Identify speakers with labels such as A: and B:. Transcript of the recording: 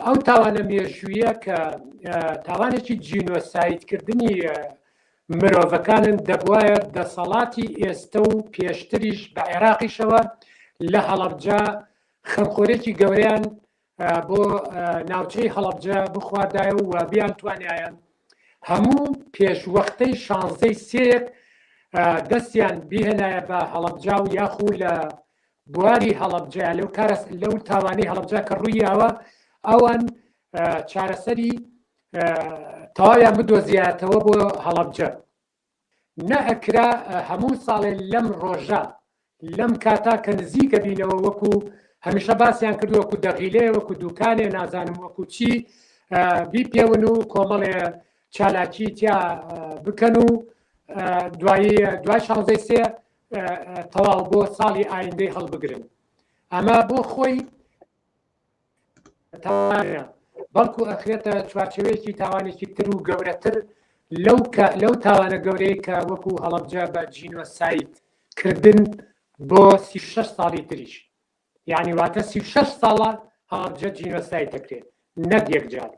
A: ئەو تاوانە مێژوویە کە تاوانێکی جینۆسایدکردنی مرۆڤەکانن دەبوایە دەسەڵاتی ئێستە و پێشتریش بە عێراقیشەوە لە هەڵەبجە خەمخۆرێکی گەورەیان بۆ ناوچەی هەڵەبجە بخواردایە و بیان توانایە هەموو پێشوەختەی شانزەی سێیەک دەستیان بهێنایە بە هەڵەبجە و یاخو لە بواری هەڵەبجە لەو کارە لەو تاوانەی هەڵەبجە کە ڕوویاوە ئەوان چارەسەری تەواویان بدۆزیاتەوە بۆ هەڵەبجە نەئەکرا هەموو ساڵێ لەم ڕۆژە لەم کاتا کە نزیکە بینەوە وەکو هەمیشە باسیان کرد وەکو دەغیلێ وەکو دوکانێ نازانم وەکو چی بیپێون و کۆمەڵێ چالاکی تیا بکەن و دوایی دوای شانزەی سێ تەواو بۆ ساڵی ئایندەی هەڵبگرن ئەمە بۆ خۆی تاوانە بەڵکو ئەخرێتە چوارچێوەیەکی تاوانێکی تر و گەورەتر لەو کە لەو تاوانە گەورەیە کە وەکو هەڵەبجە بە جینۆساید کردن بۆ 36 ساڵی تریش یعنی واتە 36 ساڵە هەڵەبجە جینۆساید دەکرێت نەک یەک جار.